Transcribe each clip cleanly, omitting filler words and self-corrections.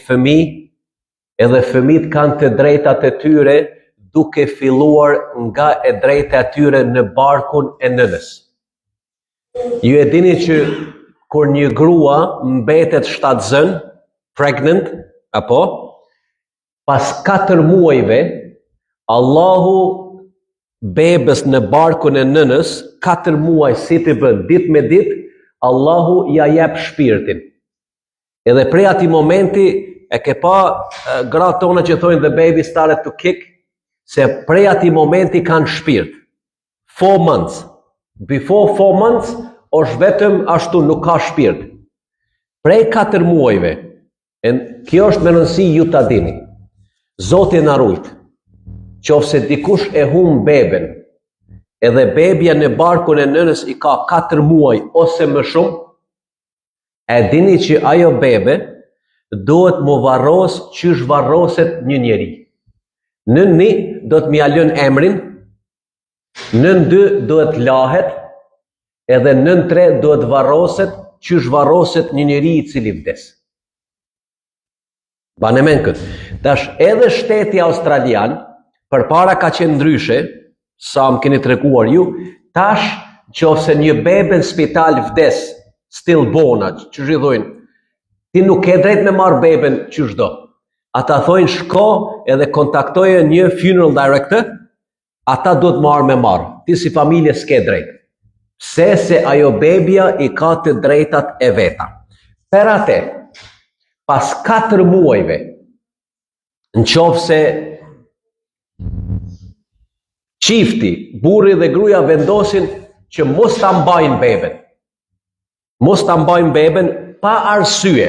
fëmi, edhe fëmijët kanë të drejtat e tyre duke filluar nga e drejta e tyre në barkun e nënës. Ju e dini që kur një grua mbetet shtatzën, pregnant, apo, pas 4 muajve, Allahu bebës në barkun e nënës, 4 muaj si t'i bën, ditë me ditë, Allahu ja jep shpirtin. Edhe prej atij momenti e ke pa gratë tona që thojnë the baby started to kick, se prej atij momenti kanë shpirt. 4 months. Before 4 months është vetëm ashtu nuk ka shpirt. Prej 4 muajve, e kjo është me rëndësi ju ta dini. Zoti na rujt. Qofse se dikush e hum beben, edhe bebja në barkun e nënës i ka 4 muaj ose më shumë, e dini që ajo bebe duhet mu varros qysh varroset një njeri. Nën një do të m'ja lën emrin, nën dy duhet lahet, edhe nën tre duhet varroset qysh varroset një njeri i cili vdes. Bane men këtë. Tash edhe shteti australian, përpara ka qenë ndryshe, sa më keni treguar ju, tash qofse se një bebe në spital vdes, stillborn, që i thojnë, ti nuk ke drejt me marrë beben qysh do. Ata thojnë shko edhe kontaktoje një funeral director, ata duhet marrë me marrë. Ti si familje s'ke drejt. Pse se ajo bebja i ka të drejtat e veta. Per ate, pas 4 muajve, në qofë se çifti, burri dhe gruja vendosin që mos ta mbajnë beben. Mos ta mbajnë beben pa arsye.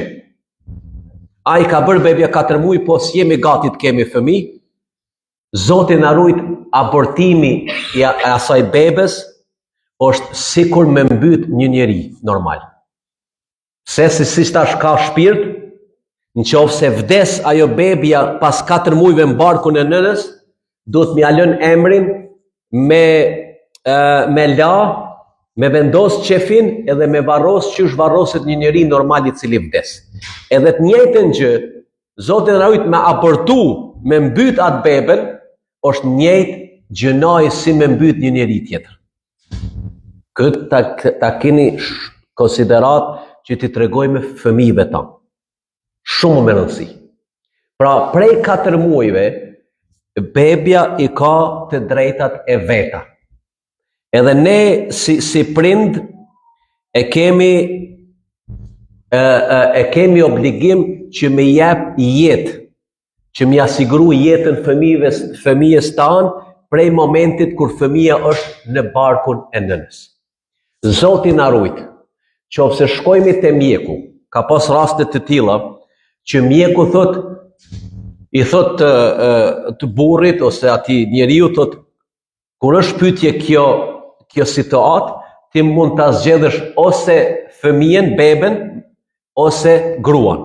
Ai ka bërë bebja 4 muaj, po s'jemi gati të kemi fëmijë. Zoti na rujt abortimi i asaj bebes është sikur me mbyt një njeri normal. Se si si tash ka shpirt, në qofë se vdes ajo bebja pas 4 mujve në barkun e nënës, duhet m'ja lën emrin me, e, me la, me vendos qefin edhe me varros qysh varroset një njeri normal i cili vdes. Edhe të njëjtën gjë, Zoti na rujt me abortu, me mbyt atë beben, është njëjtë gjynah si me mbyt një njeri tjetër. Këtë ta, ta keni konsiderat që t'i tregojmë fëmijëve tanë. Shumë me rëndësi. Pra, prej 4 muajve, bebja i ka të drejtat e veta. Edhe ne si, si prind e kemi e, e, e kemi obligim që me jep jetë, që me ja siguru jetën fëmijëve fëmijës tanë prej momentit kur fëmija është në barkun e nënës. Zoti na rujt. Qofse se shkojmi te mjeku, ka pas raste të tilla që mjeku thot i thot të, të burrit ose atij njeriu thot kur është pyetje kjo kjo situatë, ti mund ta zgjedhësh ose fëmijën, beben ose gruan.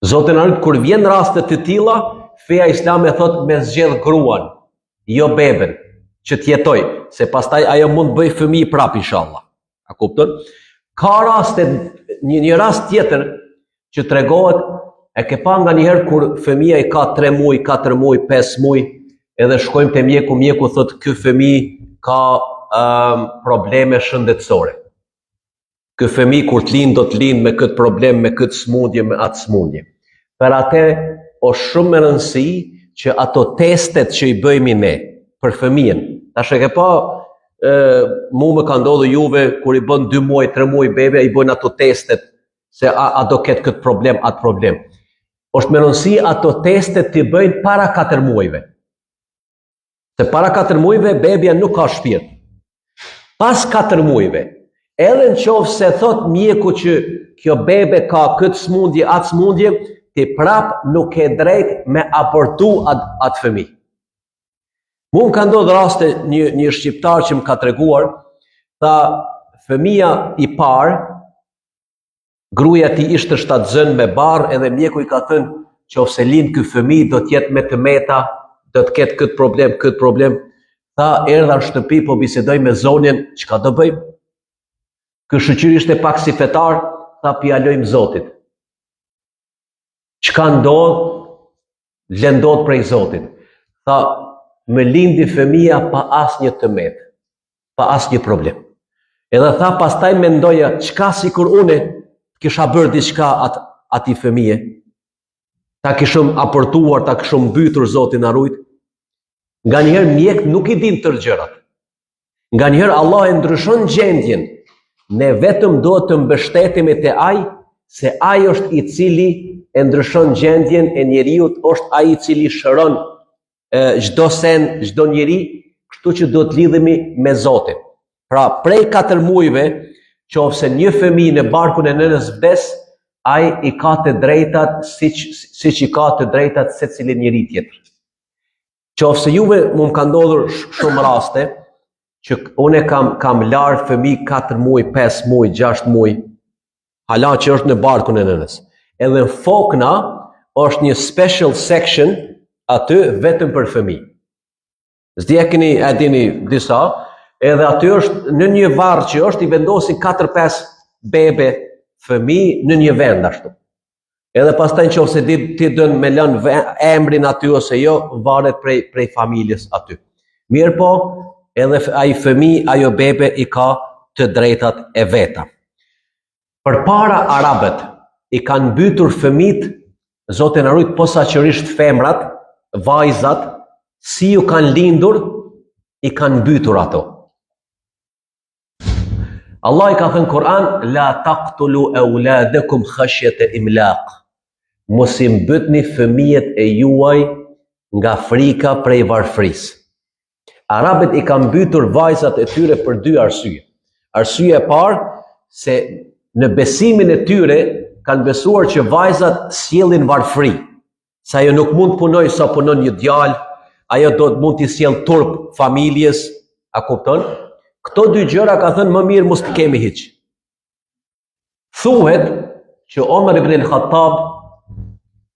Zoti na rujt, kur vjen raste të tilla, feja islame thot me zgjedh gruan, jo beben, që të jetoj, se pastaj ajo mund të bëj fëmijë prap inshallah. A kupton? Ka raste një një rast tjetër që tregohet e ke pa nga njëherë kur fëmija i ka 3 muaj, 4 muaj, 5 muaj, edhe shkojmë te mjeku, mjeku thot ky fëmijë ka um, probleme shëndetësore. Ky fëmijë kur të lind do të lind me këtë problem, me këtë smundje, me atë smundje. Për atë është shumë me rëndësi që ato testet që i bëjmë ne për fëmijën. Tash e ke pa e, mu më ka ndodhur juve kur i bën 2 muaj, 3 muaj bebja i bëjnë ato testet se a, a do ketë këtë problem, atë problem. Është me rëndësi ato testet t'i bëjnë para 4 muajve. Se para 4 muajve bebja nuk ka shpirt. Pas 4 muajve, edhe në qoftë se thot mjeku që kjo bebe ka këtë smundje, atë smundje, ti prap nuk ke drejt me abortu atë at fëmijë. Mu më ka ndodhë raste një, një shqiptar që më ka treguar, tha fëmija i parë, Gruaja e tij ishte shtatzënë me barrë edhe mjeku i ka thënë qoftë se lind ky fëmijë do të jetë me të meta, do të ketë këtë problem, këtë problem. Tha, erdha në shtëpi, po bisedoj me zonjën, çka do bëjmë? Ky shyqyr ishte pak si fetar, tha po ia lojmë Zotit. Çka ndodh, le ndodh prej Zotit. Tha, më lindi fëmija pa asnjë të metë, pa asnjë problem. Edhe tha, pastaj mendoja, çka sikur une kisha bërë diçka at, atij fëmije, ta kishëm abortuar, ta kishëm mbytur Zoti na rujt. Nganjëherë mjekët nuk i dinë tërë gjërat. Nganjëherë Allah e ndryshon gjendjen. Ne vetëm duhet të mbështetemi te Ai, se Ai është i cili e ndryshon gjendjen e njeriut, është Ai i cili shëron çdo sen, çdo njeri, kështu që duhet të lidhemi me Zotin. Pra, prej 4 muajve, qoftë se një fëmijë në barkun e nënës vdes, ai i ka të drejtat siç siç i ka të drejtat secili njeri tjetër. Qoftë se juve mu më ka ndodhur shumë raste që unë kam kam larë fëmijë 4 muaj, 5 muaj, 6 muaj, hala që është në barkun e nënës. Edhe në Fokna është një special section aty vetëm për fëmijë. S'di e keni, e dini disa, edhe aty është në një varr që është i vendosin 4-5 bebe fëmijë në një vend ashtu. Edhe pastaj në qoftë se ti, ti don me lënë emrin aty ose jo, varet prej, prej familjes aty. Mirëpo, edhe ai fëmi, ajo bebe i ka të drejtat e veta. Përpara arabët i kanë mbytur fëmijët, Zoti na rujt posaçërisht femrat, vajzat, si ju kanë lindur, i kanë mbytur ato. Allahi ka thënë Kur'an, la taqtulu euladekum khashjete imlaq. Mos i mbytni fëmijët e juaj nga frika prej varfrisë. Arabët i kanë mbytur vajzat e tyre për dy arsye. Arsye e parë, se në besimin e tyre kanë besuar që vajzat sjellin varfri. Se ajo nuk mund të punojë sa punon një djalë, ajo do të mund t'i sjellë turp familjes, a kupton? Këto dy gjëra ka thënë më mirë mos të kemi hiç. Thuhet që Omer ibn al-Khattab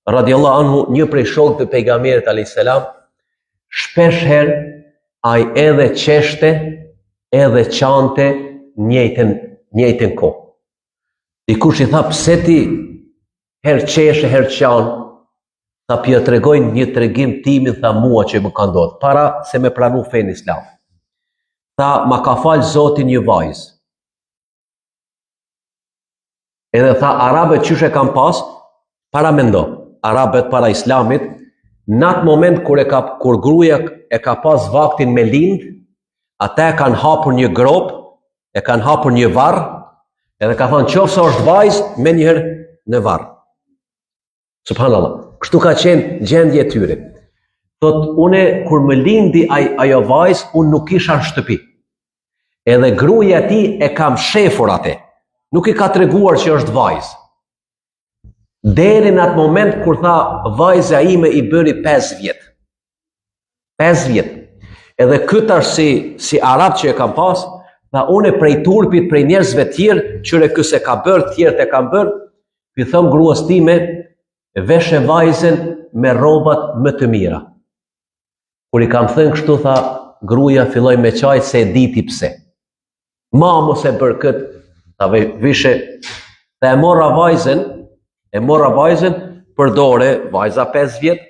radiallahu anhu, një prej shokëve të pejgamberit alayhis salam, shpesh herë ai edhe qeshte, edhe qante njëjtën njëjtën kohë. Dikush i tha pse ti herë qesh e herë qan, tha po ju tregoj një tregim timin, tha mua që më ka ndodhë, para se me pranu fenë islam. Tha, ma ka falë Zoti një vajzë. Edhe tha, arabët qysh e kanë pas, paramendo, arabët para islamit, në atë moment kur, e ka, kur gruja e ka pas vaktin me lind, ata e kanë hapur një gropë, e kanë hapur një varr, edhe ka thonë qoftë se është vajzë, menjëherë në varr. Subhanallah. Kështu ka qenë gjendja e tyre. Thot, une, kur më lindi aj, ajo vajzë, unë nuk isha në shtëpi. Edhe gruja e tij e ka mshefur atë. Nuk i ka treguar që është vajzë. Deri në atë moment kur tha vajza ime i bëri 5 vjet. 5 vjet. Edhe ky tash si si arab që e kam pas, tha unë prej turpit prej njerëzve të tjerë, qyre ky s'e ka bërë, tjerët e kanë bërë, i thom gruas time, veshe vajzën me rrobat më të mira. Kur i kam thënë kështu tha, gruaja filloi me qajt se e diti pse. Ma mos e bër kët, tha vishe, tha e morra vajzën, e morra vajzën për dore, vajza 5 vjet,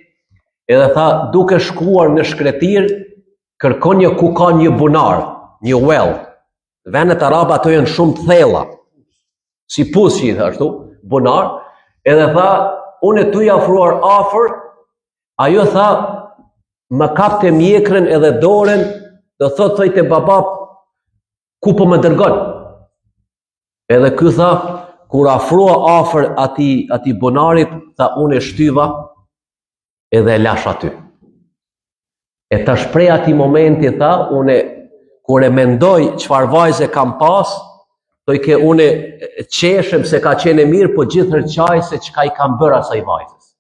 edhe tha duke shkuar në shkretirë, kërkonja ku ka një bunar, një well. Venet arabe ato janë shumë të thella. Si pus që i tha ashtu, bunar, edhe tha, unë tu iu afruar afër, ajo tha, më kapte mjekrën edhe dorën, do thot thojte baba, ku po më dërgon? Edhe ky tha, kur afrua afër atij, atij bunarit, tha unë e shtyva edhe e lash aty. E tash prej atij momenti, tha, unë kur e mendoj çfarë vajze kam pas, thojke unë qeshem se ka qenë e mirë, po gjithherë qaj se çka i kam bërë asaj vajzës.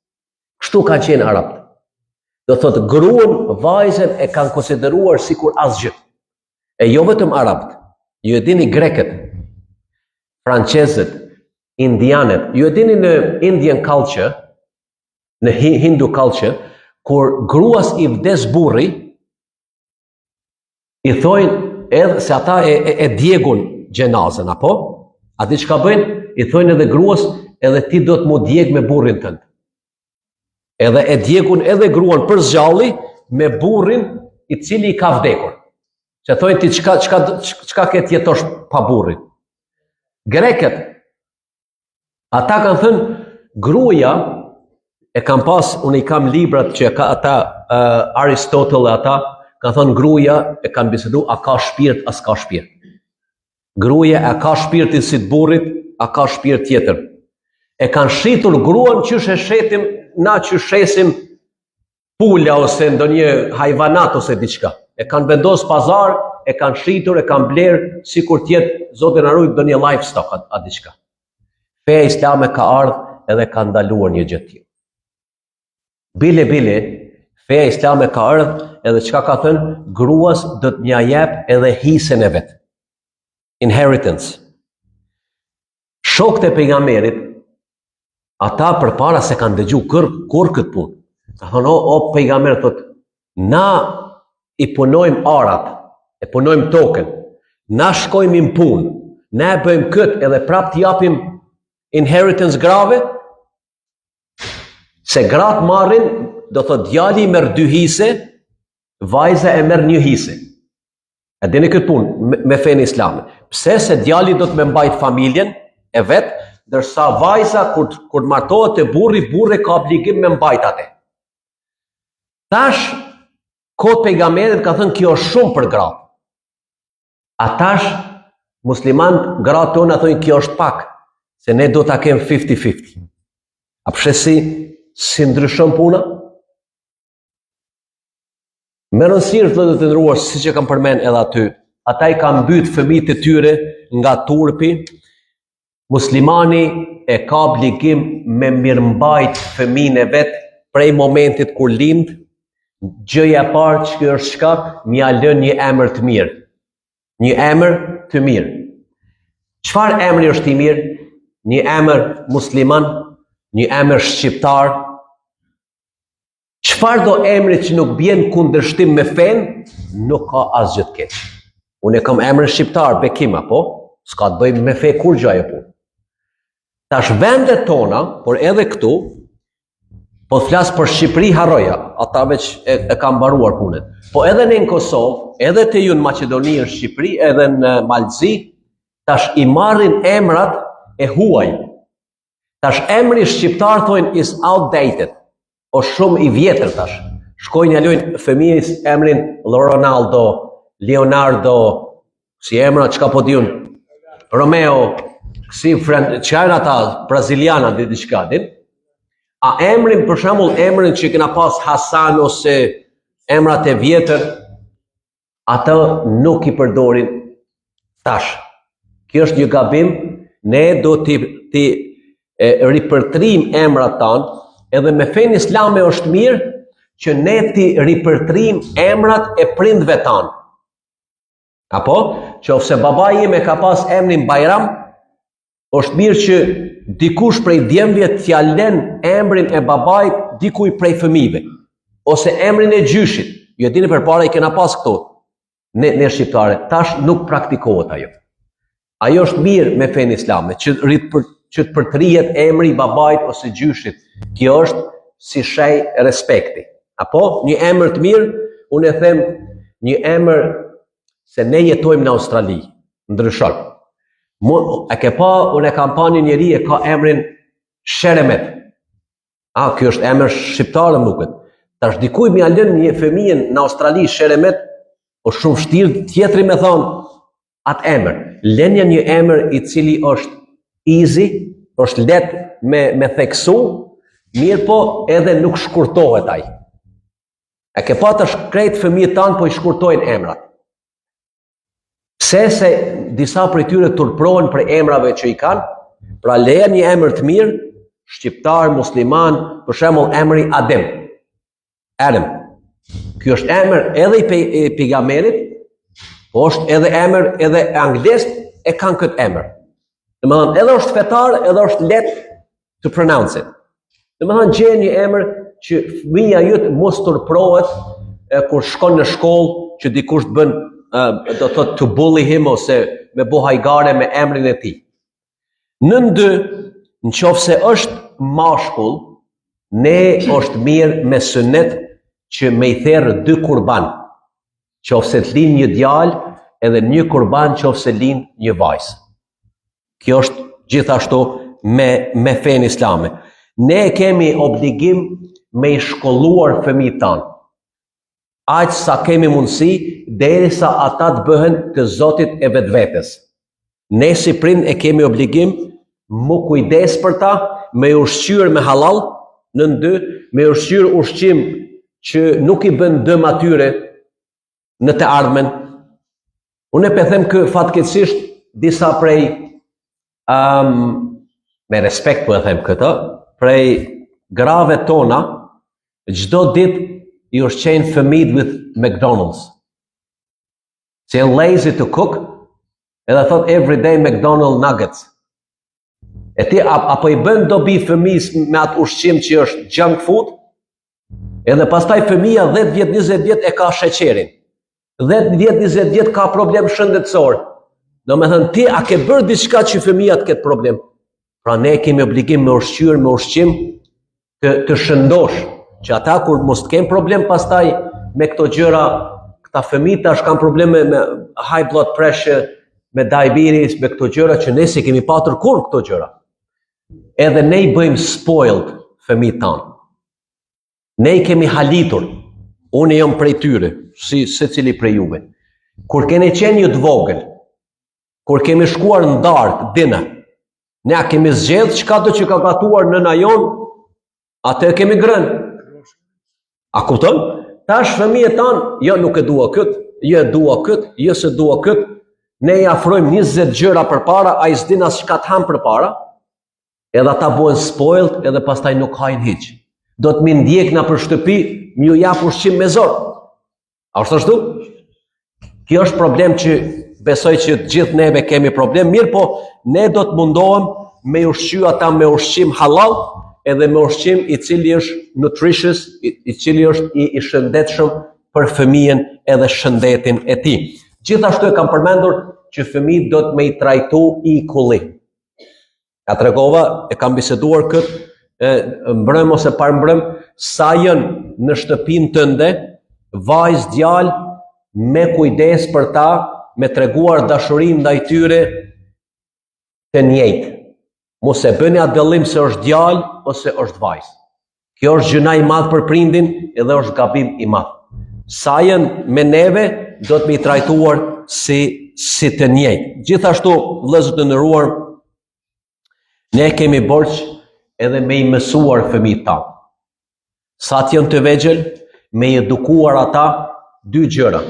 Kështu kanë qenë arabët. Do thotë gruan, vajzën e kanë konsideruar sikur asgjë. E jo vetëm arabët. Ju e dini grekët, francezët, indianët. Ju e dini në Indian culture, në Hindu culture, kur gruas i vdes burri, i thojnë edhe se ata e, e, e djegun xhenazën, apo? A di çka bëjnë? I thojnë edhe gruas, edhe ti do të m'u djeg me burrin tënd. Edhe e djegun edhe gruan për s'gjalli me burrin i cili i ka vdekur. Se thojnë ti çka, çka, çka ke të jetosh pa burrin. Grekët, ata kanë thënë, gruaja e kanë pas, unë i kam librat që ka ata uh, Aristotle e ata, kanë thënë gruaja e kanë bisedu, a ka shpirt, a s'ka shpirt. Gruaja a ka shpirtin si të burrit, a ka shpirt tjetër. E kanë shitur gruan qysh e shetim, na që shesim pula ose ndonjë hajvanat ose diçka. E kanë vendos pazar, e kanë shitur, e kanë blerë, sikur t'jetë, Zoti na rujt, ndonjë livestock a, a diçka. Feja islame ka ardhë edhe ka ndaluar një gjë të tillë. Bile, bile, feja islame ka ardhë edhe çka ka thënë, gruas do të m'ja jep edhe hisen e vet. Inheritance. Shokët e pejgamberit, ata përpara s'e kanë dëgju kurr, kurr këtë punë. Ka thonë, o, o pejgamber, thot, na i punojmë arat, e punojmë tokën, na shkojmë në punë, na e bëjmë këtë edhe prapë t'japim inheritance grave, Se gratë marrin, do thot djali merr dy hise, vajza e merr një hise. E dini këtë punë me, me fenë islame. Pse se djali do të me mbajt familjen e vet, ndërsa vajza kur kur martohet te burri, burri ka obligim me mbajt atë. Tash kohët pejgamberit ka thënë kjo është shumë për gratë. A tash musliman gratë tona thonë kjo është pak, se ne do ta kem 50-50. A po sheh si, si ndryshon puna? Me rëndësi është vëllezër të nderuar, siç e kam përmend edhe aty, ata i kanë mbyt fëmijët e tyre nga turpi, muslimani e ka obligim me mirëmbajt fëmijën e vet prej momentit kur lind, gjëja e parë që kjo është çka, m'ja lënë një emër të mirë. Një emër të mirë. Çfarë emri është i mirë? Një emër musliman, një emër shqiptar. Çfarëdo emri që nuk bjen kundërshtim me fenë, nuk ka asgjë të keq. Unë e kam emrin shqiptar, Bekim, apo? S'ka të bëjë me fe kurgjë ajo punë. Tash vendet tona, por edhe këtu, Po flas për Shqipëri harroja, ata veç e, e kanë mbaruar punën. Po edhe ne në Kosovë, edhe te ju në Maqedoni, në Shqipëri, edhe në Mal të Zi, tash i marrin emrat e huaj. Tash emri shqiptar thonë is outdated, o shumë i vjetër tash. Shkojnë ja lojnë fëmijës emrin Ronaldo, Leonardo, Si emra, çka po di unë? Romeo, si fren, çka janë ata braziliana di diçka, din? A emrin për shembull emrin që kena pas Hasan ose emrat e vjetër, ato nuk i përdorin tash. Kjo është një gabim, ne do t'i t'i e ripërtrim emrat tanë, edhe me fenë islame është mirë që ne t'i ripërtrim emrat e prindve tanë. Apo, qoftë se babai im e ka pas emrin Bajram, është mirë që dikush prej djemve t'ja len emrin e babait dikuj prej fëmijëve, ose emrin e gjyshit. Ju e dini përpara i kena pas këto, ne, ne shqiptare, tash nuk praktikohet ajo. Ajo është mirë me fenë islame, që, rrit për, që të përtrihet emri i babait ose gjyshit. Kjo është si shej respekti. Apo, një emër të mirë, unë e them një emër se ne jetojmë në Australi, ndryshon. Mu, e ke pa, unë e kam pa një njeri e ka emrin Sheremet. A, kjo është emër shqiptar më duket. Tash dikuj me ia lënë një fëmijën në Australi Sheremet, o shumë vështirë tjetri me thonë atë emër. Lenja një emër i cili është easy, është lehtë me, me theksu, mirëpo edhe nuk shkurtohet ai. E ke pa tash krejt fëmijët tanë po i shkurtojnë emrat. Pse se disa prej tyre turprohen prej emrave që i kanë, pra leja një emër të mirë, shqiptar, musliman, për shembull emri Adem. Adam. Ky është emër edhe i, pe, i pejgamberit, po është edhe emër edhe anglisht e kanë këtë emër. Domethënë, edhe është fetar, edhe është lehtë to pronounce it. Domethënë, gjej një emër që fëmija jot mos turprohet e, kur shkon në shkollë që dikush të bën, e, do të thotë to bully him ose me bo hajgare me emrin e tij. Nën dy, në qoftë se është mashkull, Ne është mirë me synet që me i therë dy kurban, qoftë se të lind një djalë edhe një kurban qoftë se lind një vajzë. Kjo është gjithashtu me, me fenë islame. Ne kemi obligim me i shkolluar fëmijët tanë. Aq sa kemi mundësi, derisa ata të bëhen të zotit e vetvetes. Ne si prind e kemi obligim m'u kujdes për ta, me i ushqyer me hallall, nën dy, me i ushqyer ushqim që nuk i bën dëm atyre në të ardhmen. Unë e pe them kë fatkeqësisht disa prej um, me respekt po e them këtë, prej grave tona, çdo ditë i ushqejnë fëmijët with McDonald's. Se janë lazy to cook, edhe thot every day McDonald nuggets. E ti apo i bën dobi fëmijës me atë ushqim që është junk food? Edhe pastaj fëmija 10 vjet, 20 vjet e ka sheqerin. 10 vjet, 20 vjet ka problem shëndetësor. Do me thënë, ti a ke bërë diçka që fëmija të ketë problem? Pra ne kemi obligim me ushqyer me ushqim të, të shëndosh, që ata kur mos të kenë problem pastaj me këto gjëra, këta fëmijë tash kanë probleme me high blood pressure, me diabetes, me këto gjëra që ne s'i kemi patur kur këto gjëra. Edhe ne i bëjmë spoiled fëmijët tanë. Ne i kemi halitur. Unë jam prej tyre, si secili prej juve. Kur keni qenë ju të vogël, kur kemi shkuar në darkë, dinner, ne a kemi zgjedh çka do që ka gatuar nëna jonë, atë e kemi ngrënë. A kupton? Tash fëmijët tanë, jo nuk e dua kët, jo e dua kët, jo se dua kët. Ne i afrojmë 20 gjëra përpara, ai s'din as çka të han përpara. Edhe ata bëhen spoiled edhe pastaj nuk hajnë hiç. Do të mi ndjek na për shtëpi, mi ju jap ushqim me zor. A është ashtu? Kjo është problem që besoj që të gjithë neve kemi problem, mirë po ne do të mundohem me ushqy ata me ushqim halal edhe me ushqim i cili është nutritious, i, i cili është i, i shëndetshëm për fëmijën edhe shëndetin e tij. Gjithashtu e kam përmendur që fëmijët do të me i trajtu equally. Ja tregova, e kam biseduar këtë e, mbrëm ose par mbrëm, sa janë në shtëpinë tënde, vajzë djalë, me kujdes për ta, me treguar dashurinë ndaj tyre të njëjtë. Mos e bëni atë dallim se është djalë ose është vajzë. Kjo është gjynah i madh për prindin edhe është gabim i madh. Sa janë me neve, do të me i trajtuar si si të njëjtë. Gjithashtu, vëllezër të nderuar, ne kemi borxh edhe me i mësuar fëmijët tanë. Sa të janë të vegjël, me i edukuar ata dy gjëra.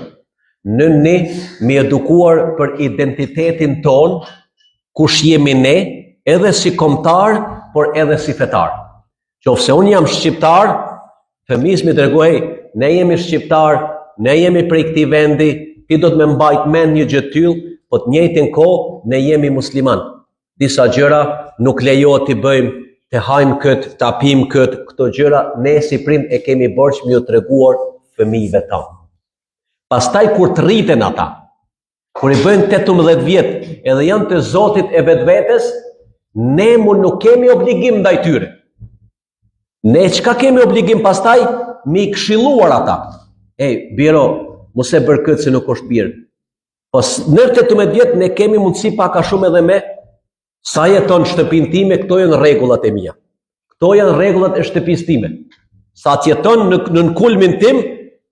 Nën një, me i edukuar për identitetin ton, kush jemi ne, edhe si kombëtar, por edhe si fetar. Qofse unë jam shqiptar, fëmijës mi tregoj, hey, ne jemi shqiptar, ne jemi prej këtij vendi, ti do të me mbajt mend një gjë të tillë, po të njëjtën kohë ne jemi musliman. Disa gjëra nuk lejohet t'i bëjmë, të hajmë kët, ta pim kët, këto gjëra ne si prind e kemi borxh me ju treguar fëmijëve tanë. Pastaj kur të rriten ata, kur i bëjnë 18 vjet edhe janë të zotit e vetvetes, ne mu nuk kemi obligim ndaj tyre. Ne çka kemi obligim pastaj? Me i këshilluar ata. Ej, biro, mos e bër këtë se nuk është mirë. Po në 18 vjet ne kemi mundësi pak a shumë edhe me sa jeton në shtëpinë time, këto janë rregullat e mia. Këto janë rregullat e shtëpisë time. Sa të jeton në në kulmin tim,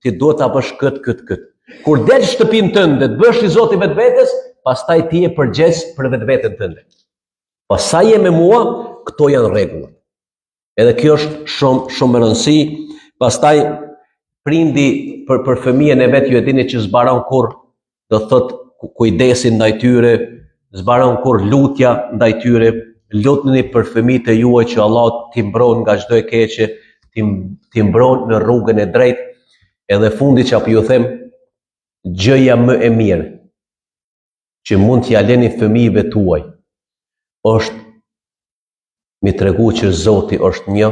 ti duhet ta bësh kët, kët, kët. Kur del shtëpinë tënde, të bësh i zoti vetvetes, pastaj ti je përgjegjës për vetveten tënde. Po sa je me mua, këto janë rregullat. Edhe kjo është shumë shumë me rëndësi. Pastaj prindi për për fëmijën e vet ju e dini që s'mbaron kur do thot kujdesin ndaj tyre, s'mbaron kur lutja ndaj tyre, lutni për fëmijët e juaj që Allah t'i mbron nga çdo e keqe, t'i t'i mbron në rrugën e drejtë. Edhe fundi që apo ju them, gjëja më e mirë që mund t'ja leni fëmijëve tuaj është mi tregu që Zoti është një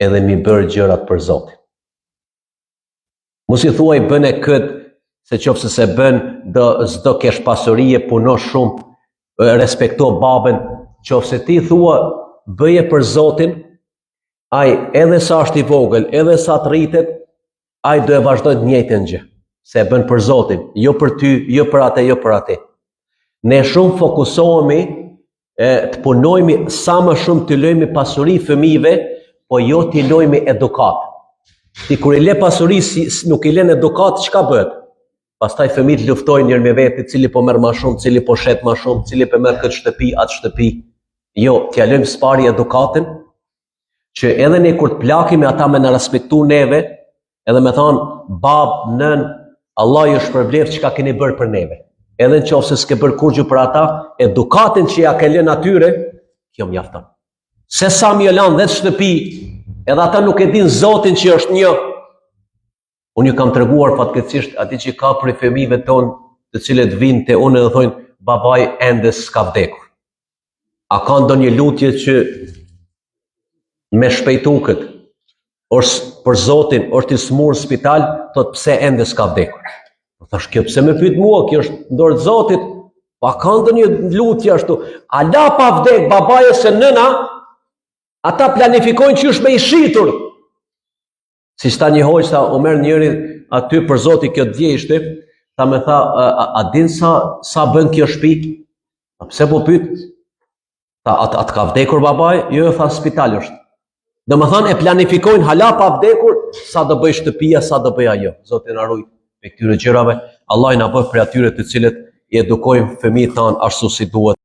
edhe mi bërë gjërat për Zotin. Mos i thuaj bëne këtë, se qoftë se se bën, do, s'do kesh pasuri, puno shumë, respekto babën, qoftë se ti thua bëje për Zotin, Ai edhe sa është i vogël, edhe sa të rritet, ai do e vazhdojë të njëjtën gjë, se e bën për Zotin, jo për ty, jo për atë, jo për atë. Ne shumë fokusohemi e të punojmë sa më shumë të lëjmë pasuri fëmijëve, po jo t'i lëjmë edukatë. Ti kur i le pasuri si nuk i lën edukatë, çka bëhet? Pastaj fëmijët luftojnë njëri me veti, cili po merr më shumë, cili po shet më shumë, cili po merr këtë shtëpi, atë shtëpi. Jo, t'ia lëjmë s'pari edukatën, që edhe ne kur të plakemi ata me na respektu neve, edhe me thonë, bab, nën, Allah ju shpërbleftë çka keni bërë për neve. Edhe në qoftë se s'ke bërë kurgjë për ata, edukatën që ja ke lënë atyre, kjo mjafton. Se sa me lanë dhetë shtëpi, edhe ata nuk e din Zotin që është një, Unë ju kam treguar fatkeqësisht aty që ka prej fëmijëve tonë të cilët vijnë te unë dhe thonë babai ende s'ka vdekur. A ka ndonjë lutje që me shpejtu këtë? Është për Zotin, është i smur në spital, thot pse ende s'ka vdekur. Po thash kjo pse më pyet mua, kjo është në dorë të Zotit. Po a ka ndonjë lutje ashtu? Ala pa vdek babai ose nëna, ata planifikojnë qysh me i shitur. Siç tha një hoxhë, tha, u merr njëri aty për zoti kjo dje ishte, tha me tha, a, a, a din sa, sa bën kjo shpi? A pse po pyet? Tha, a, a të ka vdekur babai? Jo, jo, tha, spital është. Domethënë, e planifikojnë hala pa vdekur, sa do bëj shtëpia, sa do bëj ajo. Zoti na rujt prej këtyre gjërave, Allah na bëftë prej atyre të cilët i edukojnë fëmijët tanë ashtu si duhet.